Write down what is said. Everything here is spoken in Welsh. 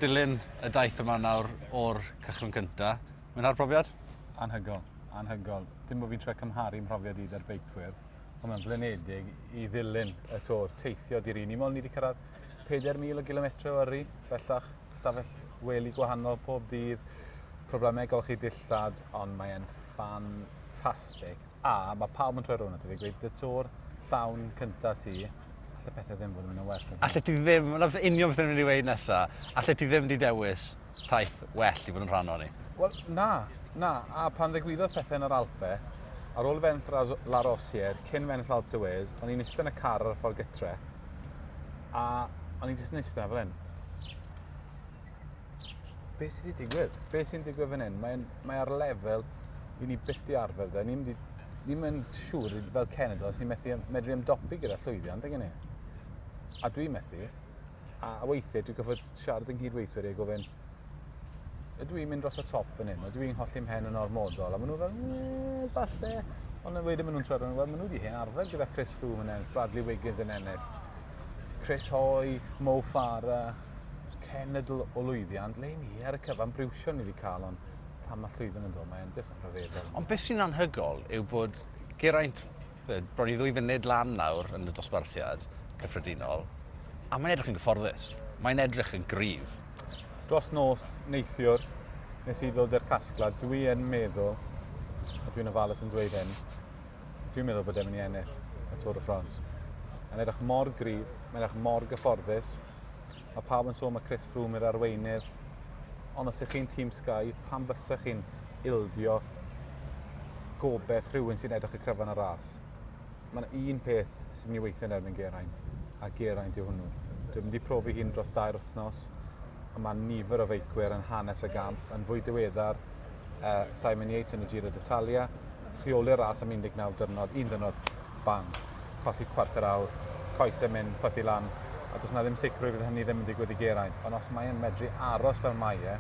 Dilyn y daith yma nawr o'r cychwyn cynta, mwynhau'r profiad? Anhygoel, anhygoel. Dim bod fi'n trio cymharu mhrofiad i 'da'r beicwyr, ond mae'n flinedig i ddilyn y Tour, teithio di'r un. Ni'n meddwl ni wedi cyrraedd 4,000 o gilometrau o yrru bellach, stafell wely gwahanol pob dydd, problemau golchi dillad, ond mae'n ffantastig. A mae pawb yn troi rownd ato fi, gweud, dy Tour llawn cynta ti, alle pethau ddim fod yn mynd yn well. Alle ti ddim, 'na union beth o'n i'n mynd i weud nesa, alle ti ddim 'di dewis taith well i fod yn rhan ohoni? Wel, na, na. A pan ddigwyddodd pethau yn yr Alpe, ar ôl fe ennill La Rosière, cyn fe ennill Alpe d'Huez, o'n i'n eistedd yn y car ar y ffordd gytre, a o'n i'n jyst yn eistedd fel hyn. Be sydd wedi digwydd? Be sy'n digwydd fan hyn? Mae'n mae ar lefel i ni byth di arfer da. Ni'n di, ni'n mynd siŵr fel cenedl os ni'n methu medru ymdopi gyda llwyddiant, ag ni. A dwi'n methu. A weithiau dwi'n gorfod siarad yng nghydweithwyr i a gofyn, ydw i'n mynd dros y top fan hyn? Ydw i'n colli mhen yn ormodol? A maen nhw fel, falle. Ond wedyn maen nhw'n troi rownd, wel, maen nhw wedi hen arfer gyda Chris Froome yn ennill, Bradley Wiggins yn ennill, Chris Hoy, Mo Farah, cenedl o lwyddiant, le ni ar y cyfan briwsion ni wedi cael, ond pan mae llwyddiant yn dod, mae'n jyst yn rhyfeddol. Ond beth sy'n anhygoel yw bod Geraint bron i 2 funud lan nawr yn y dosbarthiad cyffredinol, a mae'n edrych yn gyfforddus. Mae'n edrych yn gryf. Dros nos neithiwr, nes i ddod i'r casgliad, dwi yn meddwl, a dwi'n ofalus yn dweud hyn, dwi'n meddwl bod e'n mynd i ennill y Tour de France. Mae'n edrych mor gryf, mae'n edrych mor gyfforddus. Mae pawb yn sôn mae Chris Froome yw'r arweinydd, ond os ych chi'n Team Sky, pam bysach chi'n ildio gobeith rhywun sy'n edrych y cryfan y ras? Mae yna un peth sy'n mynd i weithio yn erbyn Geraint, a Geraint yw hwnnw. Dwi'n mynd i profi hyn dros 2 wythnos, a mae nifer o feicwyr yn hanes y gamp, yn fwy diweddar, Simon Yates yn y Giro d'Italia, rheoli'r ras am 19 diwrnod, un diwrnod, bang, colli cwarter awr, coesau mynd, chwythu lan, a does na ddim sicrwydd fydd hynny ddim yn digwydd i Geraint. Ond os mae'n medru aros fel mae e,